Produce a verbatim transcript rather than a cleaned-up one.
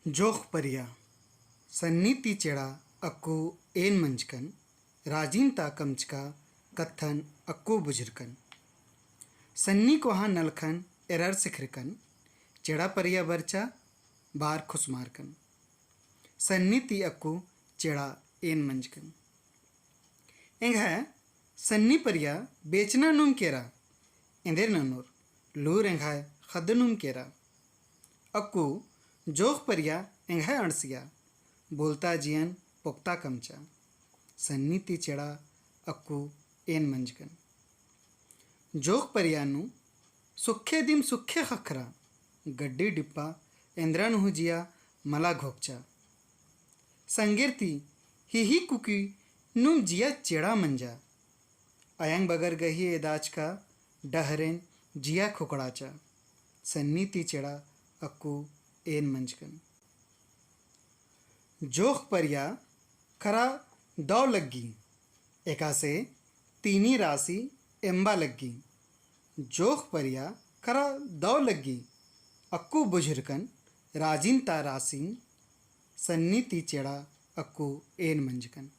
जोख परिया। सन्नी ती चेड़ा अक्कु एन मंजकन, राजिन ता कमचका कत्थन अक्कु बुझुरकन। सन्नी कोहा नलखन एरर सिखरकन, चेड़ा परिया बरचा बार खुसमारकन। सन्नी ती अक्कु चेड़ा एन मंजकन। एंग्है सन्नी परिया बेचना नुम केरा, एन्देर ननोर लूर एंग्है ख़द्द नुम केरा। अक्कु जोख परिया एंग्है अंड़सिया, बोलता जियन पोक्ता कमचा। सन्नी ती चेड़ा अक्कु एन मंजकन। जोख परिया नू सुखे दिम सुखे ख़क्खरा, गड्डी डिप्पा एन्दरा नू हूँ जिया मला घोकचा। संगेर ती हिही कुकी नुम जिया चेड़ा मंजा। अयंग बगर गही एदाचका डहरेन जिया खुकड़ाचा। सन्नी ती चेड़ा अक्कु एन मंजकन। जोख परिया खरा दौ लग्गी, एकासे तीनी रासी एम्बा लग्गी। जोख परिया खरा दौ लग्गी, अक्कु बुझुरकन राजिन ता रासिन। सन्नी ती चेड़ा अक्कु एन मंजकन।